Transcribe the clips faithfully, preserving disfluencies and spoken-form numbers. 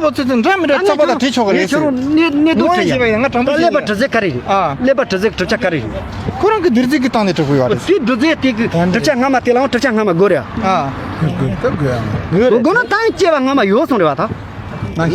པོ་ཚོས་ཚོས་འདྲ་མི་འདྲ་ཚགས་པ་དང་བྲིས་ཆོག་གི་རེད་ཟེར། ངས་ཁྱོད་རང་གནད་གནད་དོན་དྲིས་ཡ། ང་དྲང་པོ་ཞིག་ཀླད་པ་གྲུ་གཟིངས་ག་རེ་རེད། ཀླད་པ་གྲུ་གཟིངས་གྲུབ་ཆ་ག་རེ་རེད། ཁོ་རང་གི་བདུད་རྩི་གི་སྟེང་ནས་གྲུབ་དགོས་པ་རེད། དེ་བདུད་རྩི་དེ་གི་གྲུབ་ཆ་སྔ་མ་དེ་ལའང་གྲུབ་ཆ་སྔ་མ་དགོས་རེད། དགོས་ན་ད་ཡང་སྐྱེ་བ་སྔ་མ་ཡོད་སོང་རེད་བ་ད། དེ་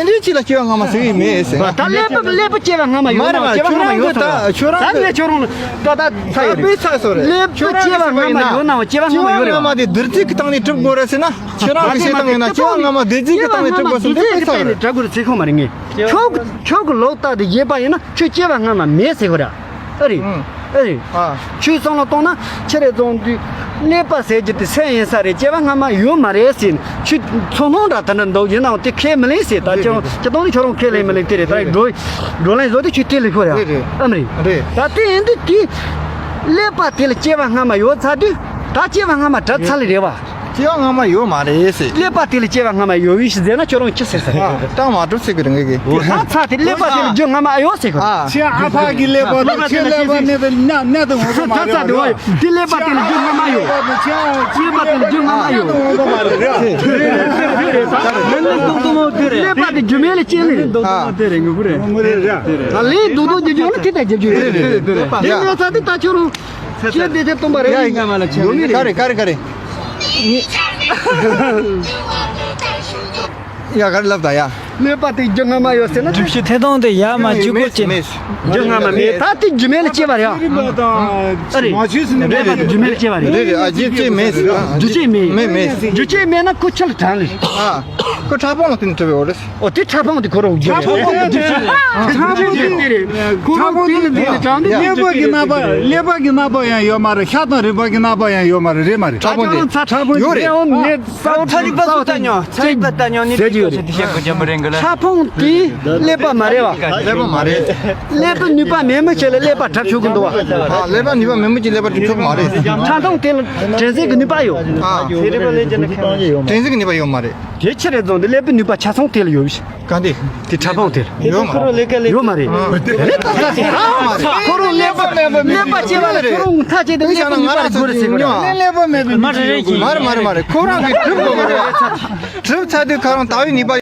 འདྲའི་ཅིག་ལ་སྐྱེ་བ་སྔ་མ་ཟེར་གི་མེད་ཟེར། ད་ཀླད་པ་ཀླད་པ་སྐྱེ་བ་སྔ་མ་ཡོད་ན་སྐྱེ་བ་སྔ་མ་ཡོད་སོང་རེད་བ། ད་ངས་ཁྱོད་རང་ལ་ད་ད་ཚ་ཡོད་རེད། ཚ་སོ་རེད། ཀླད་པ་སྐྱེ་བ་སྔ་མ་ཡོད་ནའང་སྐྱེ་བ་སྔ་མ་ཡོད་རེད་བ། སྐྱེ་བ་སྔ་མ་དེ་བདུད་རྩི་གི་སྟེང་ནས་གྲུབ་དགོས་རེད་ཟེར་ན། ཁྱེད་རང་གི་བཤད་སྟངས་ཡིན་ན་སྐྱེ་བ་སྔ་མ་བདུད་རྩི་གི་སྟེང་ནས་གྲུབ་དགོས་ཟེར་ན་དཔེ་ཚ་རེད། འདྲ་དགོས་རེད་ཟེར་ཁོ་མ་རེད། ངས་ཁྱོད་ཁྱོད་ཀྱི་ལོག་ལྟ་དེ་ཡོད་པ་ཡིན་ན་ཁྱོད་སྐྱེ་བ་སྔ་མ་མེད་ཟེར་གོ་ར། ཨ་རེད། ཨ་རེད། ཁྱོད་བསམ་བློ་གཏོང་ན་ཁྱེད་རེ་ཚོང་དུས་ཀླད་པ་ཟེར་རྒྱུ་དེ་སེམས་ཡིན་ས་རེད། སྐྱེ་བ་སྔ་མ་ཡོད་མ་རེད་ཟེར་ནས་ཁྱོད་ཚོར་སྣང་འདྲ་དེ་འདྲ་འདུག་ཡིན་ནའང་དེ་ཁས་མི་ལེན་ཟེར། ད་ཁྱེད་རང་ཁྱེད་གཏོང་ནི་ཁྱོད་རང་ཁས་ལེན་མི་ལེན་དེ་རེད། ད་རེད་འགྲོ་འགྲོ་ལན་བཟོ་དུས་ཁྱོད་དེ་ལས་ཁོ་ར། ཨ་མ་རེད། ད་དེ་ཡིན་དུས་དེ་ཀླད་པ་དེ་ལ་སྐྱེ་བ་སྔ་མ་ཡོད་ཚར་དུས་ད་སྐྱེ་བ་སྔ་མ་གྲུབ་ཚར་ལེ་རེད་བ། སྐྱེ་བ་སྔ་མ་ཡོད་མ་རེད་ཟེར། ཀླད་པ་དེ་ལ་སྐྱེ་བ་སྔ་མ་ཡོད་བས་ཟེར་ན་ཁྱོད་རང་ཅི་ཟེར་ས་རེད། ད་མ་གྲུབ་ཟེར་གི་རེད་ངས་གི། ད་ཚ་དེ་ཀླད་པ་དེ་ལ་རྒྱུ་སྔ་མ་ཨེ་ཡོད་ཟེར་གི། ཁྱེད་ཨ་ཕ་གི་ཀླད་པ་དང་ཁྱེད་ཀླད་པ་གནས་དེ་གནས་དེ་ངོ་མ་རེད། ད་ཚ་དེ་བ་དེ་ཀླད་པ་དེ་ལ་རྒྱུ་སྔ་མ་ཡོད། ཀླད་པ་དེ་ལ་རྒྱུ་སྔ་མ་ཡོད། ཀླད་པ་དེ་རྒྱུ་མེད་ལ་སྐྱེས་ལེ་རེད། ད་ལས་རྡོག་རྡོག་རྒྱུ་རྒྱུ་ལ་དེ་ལྟར་རྒྱུ་རྒྱུ་རེད། དེ་ནས་ཚ་དེ་ད་ཁྱོད་རང་ཁྱེད་དེ་དེ་སྟོན་པ་རེད། ཡོད་མེད་རེད། ག་རེ་ག་རེ་ག་རེ། ཡ་ག་རེ་ལབ་ད་ཡ། ཀླད་པ་དེ་རྒྱུ་སྔ་མ་ཡོད་ཟེར་ན། སྒྲུབ་བྱེད་ཐད་གཏོང་དེ་ཡ་མ་རྒྱུ་སྒོ་ཅན། རྒྱུ་སྔ་མ་མེད། ད་དེ་རྒྱུ་མེད་ལ་སྐྱེ་བ་རེད། ཨ་རེད། ཀླད་པ་དེ་རྒྱུ་མེད་ལ་སྐྱེ་བ་རེད། རེད་རེད། ཨ་རྒྱུ་ཅན་མེད། རྒྱུ་ཅན་མེད། མེད་མེད། རྒྱུ་ཅན་མེད་ན་ཁོ་ཆ་ལ་དྲང་ལེ། ཨ་ཁོ་ཕྲ་ཕུང་ལ་བརྟེན་ནས་གྲུབ་པའི་འོ་རེད། ཨོ་དེ་ཕྲ་ཕུང་དེ་ཁོ་རང་རྒྱུ་རེད། ཕྲ་ཕུང་དེ་རྒྱུ་ཅན་རེད། ཁོ་རང་དེ་ལ་བརྟེན་ནས་དྲང་དེ་ཀླད་པ་གི་རྣམ་པ་ཀླད་པ་གི་རྣམ་པ་ཡང་ཡོད་མ་རེད། ཤ་དང་རུས་པ་གི་རྣམ་པ་ཡང་ཡོད་མ་རེད། རེད་མ་རེད། ཕྲ་ཕུང་དེ་ཡོད་རེད། ཚ་རིག་པ་ཚོ་ལྟ་མྱོང་། ཚ་རིག་པ་ལྟ་མྱོང་ནི་དེ་སྐོར་ཞིག་དེ་བཤད་དགོས་ཀྱི་མ་རེད་གི་ལ། ཕྲ་ཕུང་དེ་ཀླད་པ་མ་རེད་བ། ཀླད་པ་མ་རེད། ཀླད་པ་ནུས་པ་མེད་མི་ཅིག་ལ་ཀླད་པ་གྲུབ་ཆོག་གི་འདུག་བ། ཨ་ཀླད་པ་ནུས་པ་མེད་མི་ཅིག་ཀླད་པ་གྲུབ་ཆོག་གི་མ་རེད། ཕྲ་ཕུང་དེ་ལ་དྲན་གསོ་གི་ནུས་པ་ཡོད། ཨ་དྲན་གསོ་གི་ནུས་པ་ཡོད་མ་རེད། དེ་ཕྱིར་རེ་རྫོང་དུ་ཀླད་པའི་ནུས་པ་ཆ་ཚང་དེ་ལ་ཡོད་བཞིན། གང་དེ། དེ་ཕྲ་ཕུང་དེ་ལ་ཡོད་མ་རེད། ཡོད་མ་རེད། དེ་ནི་ད་ལྟ་དེ་ཁོ་རང་ཀླད་པ་ཀླད་པ་སྐྱེ་བ་ལ་ཁོ་རང་ཐག་བཅད་དེ་ཀླད་པའི་ནུས་པ་དགོས་རེད་ཟེར་གི་རེད། ཀླད་པ་མེད་པའི་མི་ཞིག་ཡོད་དགོས། མ་རེད་མ་རེད་མ་རེད། ཁོ་རང་གིས་གྲུབ་དགོས་ཀྱི་རེད། གྲུབ་ཚར་དུས་ཁོ་རང་ལྟ་བའི་ནུས་པ།